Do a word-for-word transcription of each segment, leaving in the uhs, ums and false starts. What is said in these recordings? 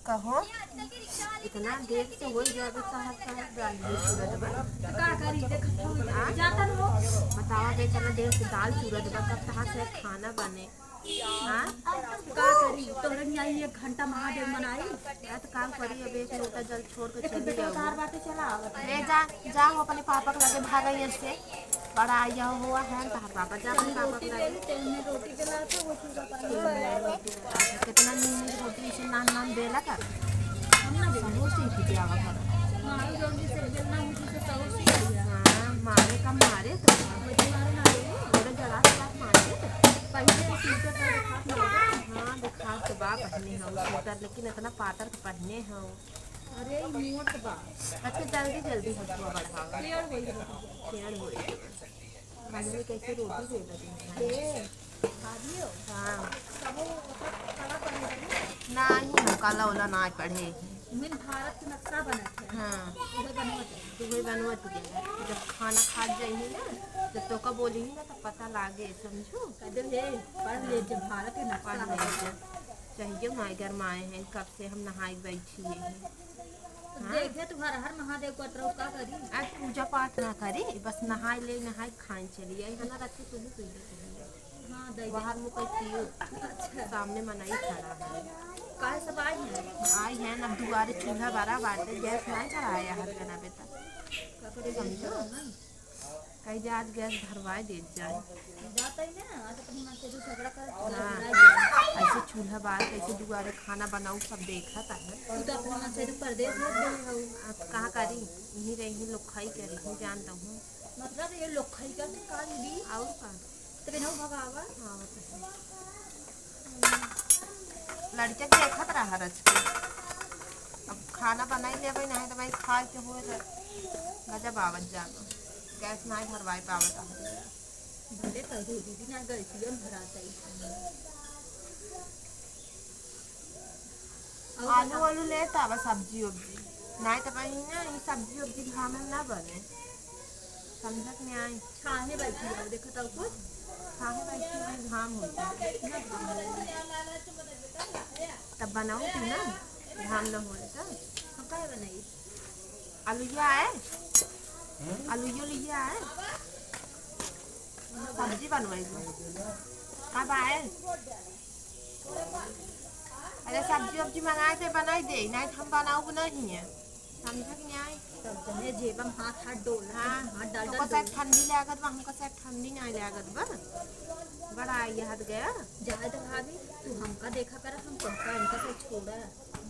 कहो, इतना देर से होई जाबे, तहार, तहार दाल भी चूरत बा। तो का करी, देखत हो, हाँ? जाता न हो। बतावा बे, इतना देर से दाल चूरत बा, कब तहार से खाना बने? हाँ? का करी, तोहरे निया एक घंटा महादेव मनाई। हाँ, तो काम करी, अब एक लोटा जल छोड़ के एक चली बेटा जाओ। उधार बाटे, चला आवत। ले जा, जा हो अपने पापा के लगे, भागा यहाँ से। बड़ा आया हुआ है, तहार पापा जा अपने पापा के लगे। तेल में रोटी बेला था, वो चूरा पानी। कितना नीक नीक रोटी इसे नान नान बेला कर। हम ना बेला। सहू सीख के आवा कर। मारो जल्दी से बेलना मुझे से सहू सीख लिया। हाँ, मारे का मारे तो। वो तुम्हारे ना हो। थोड़ा जरा सा मारे तो। पहले सीख कर हाथ लगा। हाँ, दिखा तो बा पहने हो स्वेटर, लेकिन इतना पातर के पहने हो। अरे, ई मोट बा। अच्छा, जल्दी जल्दी हथुआ बढ़ावा। टेढ़ होई गई। टेढ़ होई गई। आदमी कैसे रोटी दे दे दिन भर? ए, भाभी हो? हाँ। कबो ओकर कड़ा पनीर नहीं? नहीं, हम काला ओला ना पढ़े। मिन भारत के नक्शा बनत है। हाँ। उहे बनवत है। उहे बनवत है। जब खाना खा जाइए ना, जब तोका बोली ना, तब पता लागे, समझू? कह दे, हे, पढ़ ले, जब भारत के नक्शा पढ़ ले, बनत है। जब चाहिए, माई घर में आए हैं, कब से हम नहाए बैठी हैं। तो हाँ। देखे तू हर हर महादेव करत रहो, का करी? आज पूजा पाठ ना करी, बस नहाए ले, नहाए खाए चली आई, है ना? रखे तू भी पी ले, पी ले। हाँ, दे दे। बाहर में कोई पियो, अच्छा। सामने मनई खड़ा है। काहे सब आए हैं? आए हैं, अब दुआरे चूल्हा बरा बाटे, गैस नहीं चढ़ाया है, कहना बेटा। का करे, समझो? गैस चढ़ाना? कहीं जे आज गैस भरवाए देत जाए। जाता ही ना, आज अपनी माँ से भी झगड़ा कर, हाँ। झगड़ा ही है। ऐसे चूल्हा बार, कैसे दुआरे खाना बनाऊ, सब देखा था। तू तो अपनी माँ से तो परदेश में गई हो। अब कहाँ करी, यहीं रही, लोग खाई करी, यहीं जानता हूँ। मतलब ये लोग खाई करते कान भी। और का? तो बिना भगावा। हाँ, वो तो है। लड़का के देखत रहा रच के। अब खाना बनाई लेबै, नहीं तो भाई खाए के होए तो गजब आवत जानो। गैस नहीं भरवाए पावत है। भले कह दे दीदी, ना गैसिया में भराता ही। और आलू बता। आलू लेता बस सब्जी उब्जी। नहीं तो भाई ना, ये सब्जी उब्जी घाम में ना बने। समझत में आई। छाहे बैठी है, देखो तो कुछ। छाहे बैठी है, घाम होता है। तब बनाऊ तू ना, घाम न होए तो। हम काहे बनाई? आलूया है? आलूयो लिया है? सब्जी बनवाई। कब आए? अरे सब्जी उब्जी मंगाए थे, बनाई दे, नहीं तो हम बनाऊ नहीं है। समझा कि नहीं? तब जने जेबम हाथ हाथ डोल, हाँ, हाथ डाल तो डाल का शायद डोल। ठंडी लागत बा, हमका शायद ठंडी नहीं लागत बा। बड़ा ये हट गया। जाए तो भाभी, तू हमका देखा कर, हम तुमका इनका से छोड़ा।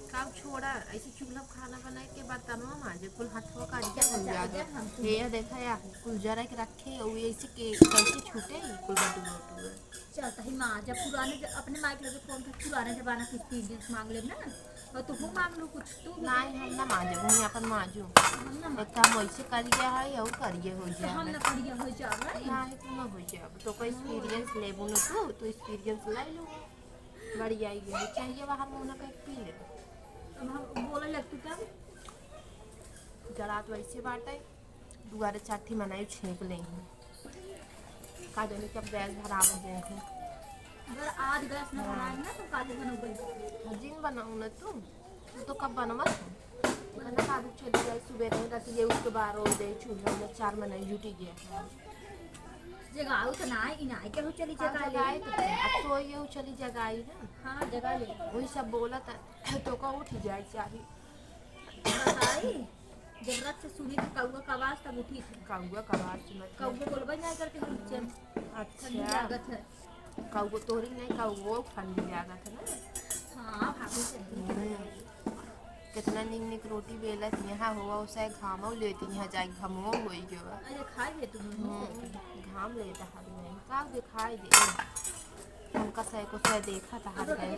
का छोड़ा, ऐसे चूल्हा खाना बनाए के बर्तनवा माजे, कुल हथवा करिया हो जा, जात। जा, हम ये देखा या, कुल जरा के रखे, और ऐसे के, कैसे छूटे, कुल बटुआ बटुआ। चल, तही माँ, जब पुराने ज-, अपने माई के लगे फोन कर, पुराने जमाना के experience मांग लेब ना, और तू मांग लो कुछ, तू। नहीं, हम ना मांजब, हम अपन मांजू। हम ना मांजब। एक काम वैसे कर गया है, और करिए हो तो जाए। हम ना करिए हो जाए, right? नहीं, तू ना हो जाए। तो कोई experience लेबू ना तू, तो experience ले लो। बढ़िया ही है, चाहिए बाहर में उन्हें कहीं पी ले। अब हम बोले लगती तब? जरा तो ऐसे बात है। दुआरे चार ठी मनई छेंक लेइहीं। का जाने कब गैस भरावत जाइहीं। अगर आज गैस न भराए ना, तो काल्हि बनउबे। हाँ, जिन बनाऊ ना तू, तू तो कब बनवत हो? इतना काबू चली जाए, सुबह रहे, रात ये उठ के बारह बजे, चूल्हा में चार मनई जुटी गया। जगाऊ तो ना, इनाई के हो चली का जगा ले। जगाई तो, अब तो ये चली जगाई है। हाँ, जगा ले। वही सब बोला था, तो का उठ जाए चाही। बताई, जब रात से सुनी थी कौआ का आवाज, तब उठी थी। कौआ का आवाज सुनत है। कौआ बोलबे नहीं करते हैं नीचे में। अच्छा। ठंडी लागत है। कौआ तोहरी नहीं, कौआ ठंडी लागत है ना। हाँ, भाभी से। हम्म। कितना निक निक रोटी बेलत यहाँ हुआ, उसे घामो लेती यहाँ जाए, घमो होई गवा। अरे, खाई ले तुम। हम्म, घाम लेता हर में। का दिखाई दे? हमका सै को सै देखा था, हट गए।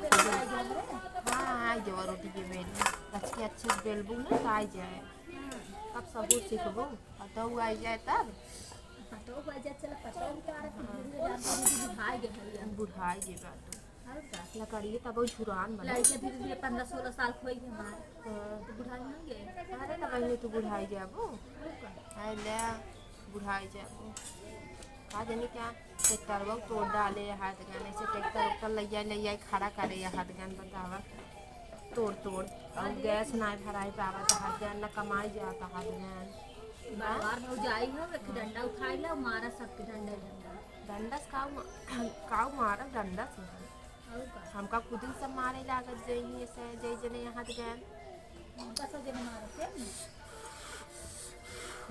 हाँ, आ जाओ रोटी के बेल। अच्छे, अच्छे से बेलबू ना, तो आ जाए। कब सबूर सीखबू? पतोहू आ जाए तब। पतोहू आ जाए, चलो, पतोहू तो आ रहा है, हाँ। धीरे धीरे जानते हैं, दीदी, भाई के भैया। बुढ़ाई के बात। और का? लकड़िए तब झुरान बना। लड़के धीरे धीरे पन्द्रह सोलह साल खोई के हमारे। हाँ। तो बुढ़ाई नहीं गए। अरे, तब नहीं तू बुढ़ाई जाबू। और का? आए ले। बुढ़ाई जाबू। का जानी क्या ट्रैक्टरवा तोड़ डाले या हाथ गन, ऐसे ट्रैक्टर उक्टर लैया लैया खड़ा करे या हाथ गन बतावा। तोड़ तोड़। और अरे। गैस ना भराई पावत है, गैस ना कमाई जाता है, बहन। बार बार भौजाई हो, एक डंडा उठाई ला, मारा सबके डंडा डंडा। डंडा से काऊ मा-, काऊ मारा डंडा से है। और का? हमका खुद ही सब मारे लागत जइनी ऐसे जइ जने यहाँ गैन। हमका सब जने मारत है।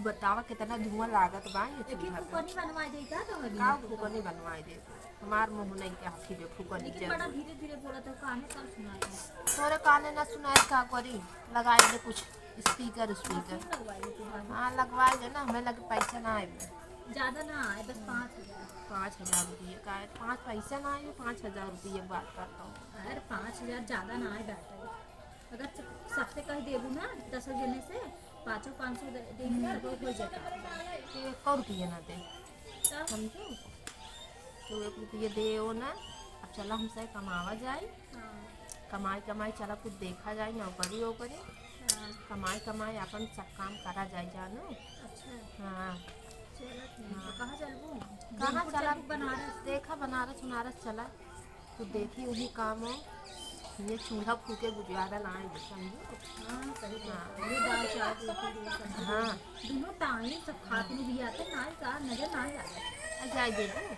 बतावा कितना धुआं लागत बा ये एक ही चूल्हा पे। फुकनी बनवाई दे का तो हबी? का फुकनी बनवाई दे? हमार मुंह नहीं के हाथी बे फुकनी लेकिन बड़ा जरूर। धीरे धीरे बोलत हो, काने कम सुनाई दे। तोरे काने ना सुनाई का करी? लगाई दे कुछ स्पीकर, स्पीकर। मशीन लगवाई दे तू भाभी। हाँ, लगवाई दे ना, हमें लगे पैसा ना आए बे। ज्यादा ना आए, बस पाँच हजार। पाँच हजार रुपये का है, पाँच पैसा ना आए, पाँच हजार रुपये बात करता हूँ। अरे, पाँच हजार ज्यादा ना आए बेटा। अगर स-, सबसे कह देबू ना, दस जने से पाँचों पाँच सौ दे, देंगे, हम्म। तो हो जाता। तो एक रुपये ना दे, तब? समझो? तो एक रुपये दे वो ना, अब चला हमसे कमावा जाए। हाँ। कमाई, कमाई, चला कुछ देखा जाए, नौकरी, वोकरी। हाँ। कमाई, कमाई, अपन सब काम करा जाए, जानो। अच्छा। हाँ। चला ठीक है। हाँ। कहाँ चलबू? कहाँ जौनपुर चला? चलबू, बनारस? देखा, बनारस, बनारस चला। तू देखी वही काम हो, ये चूल्हा फूके गुजारा ना आए, समझो? हाँ, सही बात है। हाँ। ये दाल, चावल, रोटी, ये सब। हाँ। दोनों टाइम सब खात में भी आते, ना का नजर ना आए। आ जाए देबू।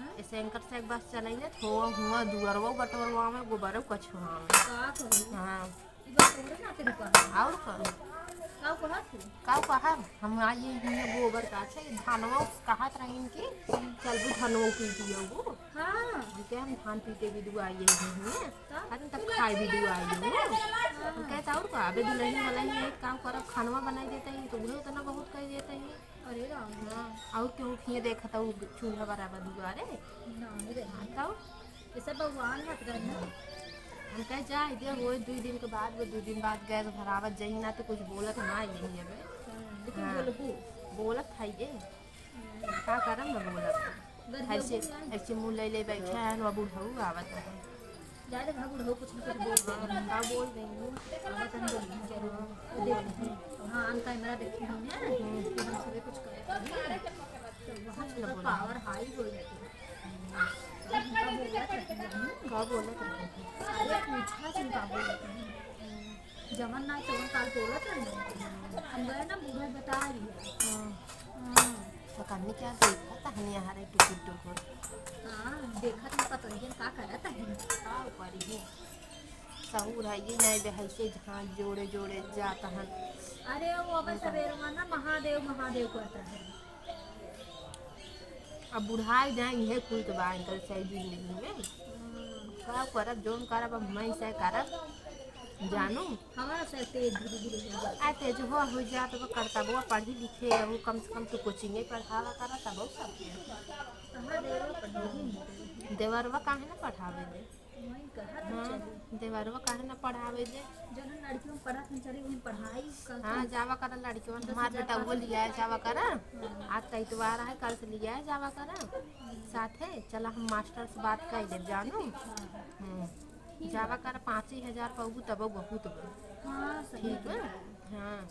हाँ? ऐसे एंकर से एक बस चलाई ना, थो हुआ दुअरवा बटोरवा में गोबरो कछुआ में। का कहू? हाँ। ई बात तोरे ना तेरे कहा। और का? का कहा तू? का कहा? हम आई हैं गोबर का, अच्छा, ये धनवा कहत रहीन कि चलबू धनवा पीट लियो। हाँ। हम कहे हम धान पीटे भी दुआ आई हैं। का? अरे तब खाए भी दुआ आई हैं। हाँ। हम कहता और का? अबे दुल्हन वाला ही है, काम करब, खानवा बनाई देता ही, तो उहे उतना बहुत कर देता ही। अरे राम। हाँ, और क्यों खिए देखा था वो चूल्हा बराबर दुआरे? ना, नहीं रही। हाँ, तो? जैसे भगवान हाथ रहना। हम कहे जाए दे, वो दो दिन के बाद, वो दो दिन बाद गैस भरावत जही ना, तो कुछ बोलत ना आई नहीं अबे। हम्म, लेकिन हाँ। बोलबू। बोलत है ये। हम्म। का करम ना बोलत। अगर ऐसे, बोलबू ना। ऐसे मुँह ले ले बैठा है, वो बुढ़ऊ आवत है। जाए दे, भाग बुढ़ऊ कुछ न कुछ बोल दे। हाँ, का बोल देंगे? आवत है, बोल देंगे, जरूर। देख, हाँ, on camera देखी हमने। हम्म। कि हम सबे कुछ करत हई। तो वहाँ कुछ न बोला। Power high हो जाती है। का बोलत रहे? का बोलत रहे? अरे, पूछा तुम का बोलत रहे? जवन ना तवन काल बोलत रहे। हम गए ना, बूढ़ा बता रही है। हाँ। हाँ। पता नहीं क्या देखा था, हम यहाँ रहे टुकुर टुकुर। हाँ, देखा तुम पता नहीं का करत है। का ऊपर ही? सहूर है ये नहीं बे, ऐसे जहाँ जोड़े जोड़े जाता है। अरे, वो अब सवेरवा ना महादेव, महादेव करता है। अब बुढ़ाई जाए, इहे कुल के बा इनकर सही जिंदगी में। हम्म। का करब, जौन करब, अब मैं से करब, जानू। हमारा से तेज धीरे धीरे हो जाता। आ, तेज हो, हो जात बा, करता बा, पढ़ी लिखे, अब कम से कम तू कोचिंगे पढ़ावा करा, तब सब के। कहाँ देवरवा पढ़ावे नहीं दे? देवरवा काहे ना पढ़ावे दे? वही कहत हाँ, चली। देवरवा काहे ना पढ़ावे दे? जौन लड़कियों पढ़त हैं, चली वहीं पढ़ाई कर हाँ, के। जावा करा लड़कियों, दस हजार हमार बेटा वो पाँच लिया है, जावा करा। हाँ। आज तो इतवार है, कल से लिया है, जावा करा। साथे चला हम मास्टर से बात कर ले, जानू। हाँ। हम्म। ठीक जावा बा। करा, पाँच ही हजार पाऊ तब बहुत बा। हाँ, सही ठीक बा। बा। हाँ।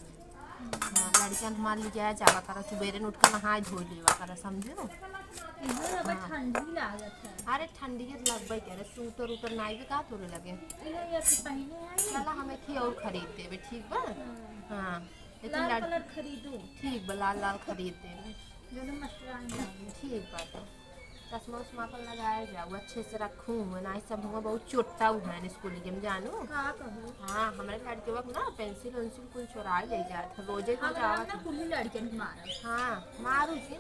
हाँ, लड़कियन हमार लिजाए जावा करा, सुबेरे न उठ के नहाए धोए लेवा करा, समझो? इधर अब हाँ। ठंडी लागत है। अरे ठंडी के लगबे करे, सूटर उटर नाई बे का तोरे लगे? इहे ये अथी पहने आई। चला हम एक ही और खरीद देबे, ठीक बा? हाँ। हाँ, लेकिन लाल लड़- कलर खरीदू। ठीक बा, लाल लाल खरीद देबे। दोनों मस्टराइन लागे। ठीक बाटे। चश्मा उश्मा अपन लगाए जाऊ, अच्छे से रखू, नाई सब हुआ बहुत चोट्टा हुआ है स्कूल के में जानू। का कहू? हाँ, हमरे लड़के वक्त ना पेंसिल उंसिल कुल चोराई ले जात है, रोजे रोज हमरा आवत ना है। कुली लड़के नहीं मारत। हाँ, मारू जी,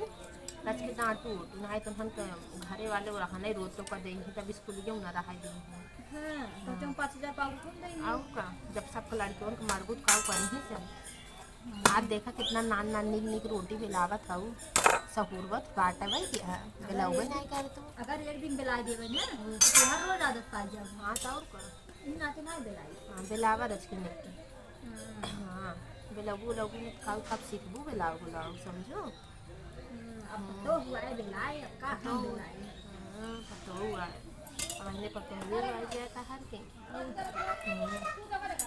रच के डांटू उटू, नाई तो हम तो घरे वाले वो रहने रोज तो कर देंगे, तब स्कूल के ना रहा देंगे। हाँ, तो हाँ। तुम पाँच हजार पाऊ तुम देंगे। आऊ का, जब सबके लड़के उनके मारबू तो का करी ही सब। आज देखा कितना नान नान निक निक रोटी बेलावत हऊ। सहूरवत बाटा भाई कि, हाँ, बेलावे अगर एक नहीं कर तू। अगर एक दिन बेला देवे ना, हम्म। तो हर रोज आदत पा जाओ। हाँ, तो और का? ई नाते ना बेलाई। हाँ, बेलावा रच के निक। हम्म। हाँ, बेलाऊ, बेलाऊ में कब, कब सीखबू बेलाऊ, बेलाऊ, समझो? हम्म, अब तो हुआ है बेलाई, अब का हम तो बेलाई? हाँ, अब तो हुआ है। अब हमने पकड़ लिया, हुआ है, गया था हर के। हम्म।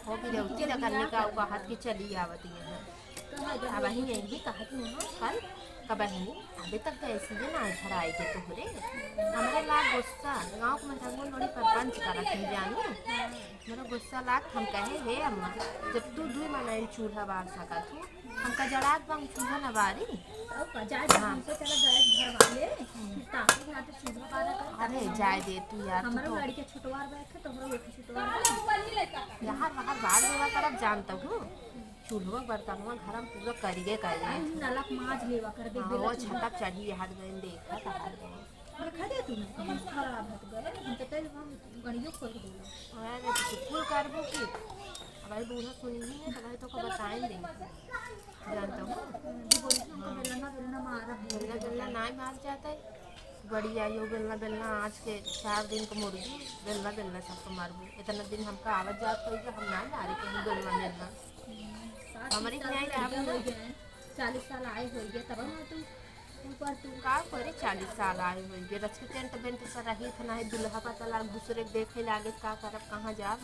हो भी रही, की करने का, वो कहत कि चली आवत ही है। अब वही यही भी कहत ही है, कल का बहिनी, अबे तक गैसिये ना भराई के तोहरे। हमरे लाग गुस्सा, गाँव के मेहरारू बड़ी परपंच करत है जानू। हमरे गुस्सा लाग, हम कहे, "हे अम्मा, जब तू दुई मनई चूल्हा बार सकत हो, हमका जड़ात बा, हम चूल्हा न बारी।" और का, जाए दे, हाँ। हमसे चला गैस भरवा ले, फिर ताकि ना तो चूल्हा बारा कर, अरे, ताकि जाए दे तू यार, तू हमरो तो लड़के छुटवार बैठे, तोहरो एक छुटवार बैठे। यार, बाहर बार देवा करब जानत हूँ। चूल्हो बर्तनवा घर में पूरा करिए करिए। आई नलक माज लेवा कर दे, हाँ, बेला वो चूल्हा। छटक चढ़ी हाथ गइन देखा था हाथ गइन। देखा दे तू ना, कमर खराब हाथ गए, हम तो तेल हम गड़ियों खोल देला। अरे, तो कुल करबो की? अब भाई बूढ़ा सुनी ही है, तो भाई तो को बताएं दे। जानत हूँ। जी बोली, हमको बेलना, बेलना मारा है। बेलना, बेलना नाई मार जाता है। बढ़िया यो बेलना, बेलना आज के चार दिन के मुर्गी, बेलना, बेलना सबको मारबो। इतना दिन हमका आवत जात होई कि हम ना मारे कहीं बेलना, बेलना। साठ हमारी साल न्याय के आगे हो गए, चालीस साल आए हो गए, तब ना तू ऊपर तू का करे, चालीस साल आए हो गए, रच के टेंट बेंट से रही थे, ना ही दुल्हा पता लाग, दूसरे के देखे लागे, का करब, कहाँ जाब?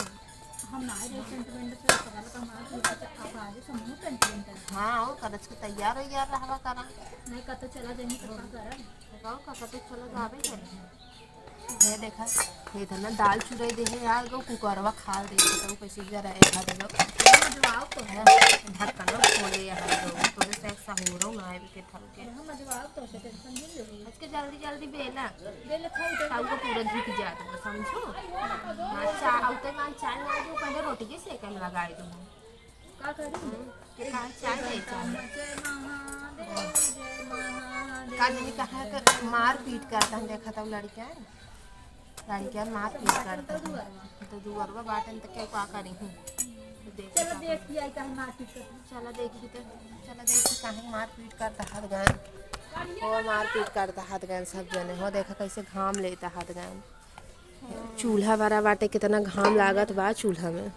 हम ना रहे टेंट बेंट से, सवाल का मार, तू तो आप आगे समूह टेंट बेंट से। हाँ, और करच के तैयार हो यार रहवा करा। नहीं, कतो चला जाएंगे तो का करब? बताओ, का कतो चला जाबे करे? ये देखा, ये तो ना दाल चुराई दे है यार, गो कुकरवा खा दे, तो कैसे जरा है, खा दे लो। जो आओ तो है, ढक्कन खोले यार, गो, तो से ऐसा हो रहा ना है के थल के। हम जो आओ तो से टेंशन नहीं ले। आज के जल्दी जल्दी बेला, बेला खाओ तो। ताऊ को पूरा घिट जात बा, समझो? हाँ, चाय, आउते मान चाय ना दो, पहले रोटी के सेकन लगाए दो। का करी? हम्म, के कहा चाय दे, चाय। जय महादेव, जय महादेव। का जानी कहाँ के मार पीट करता है, देखा था लड़कियाँ, लड़कियाँ मार पीट करता है। तो दुअरवा बाटन तो क्या का करी हूँ? तो देखी चलो का देखी आई काहे मार पीट करता। चलो देखी तो, चलो देखी काहे मार पीट करता हाथ गए। हो मार पीट करता हाथ गए सब जने। हो देखा कैसे घाम लेता हाथ गए। चूल्हा बड़ा बाटे, कितना घाम लागत बा चूल्हा में।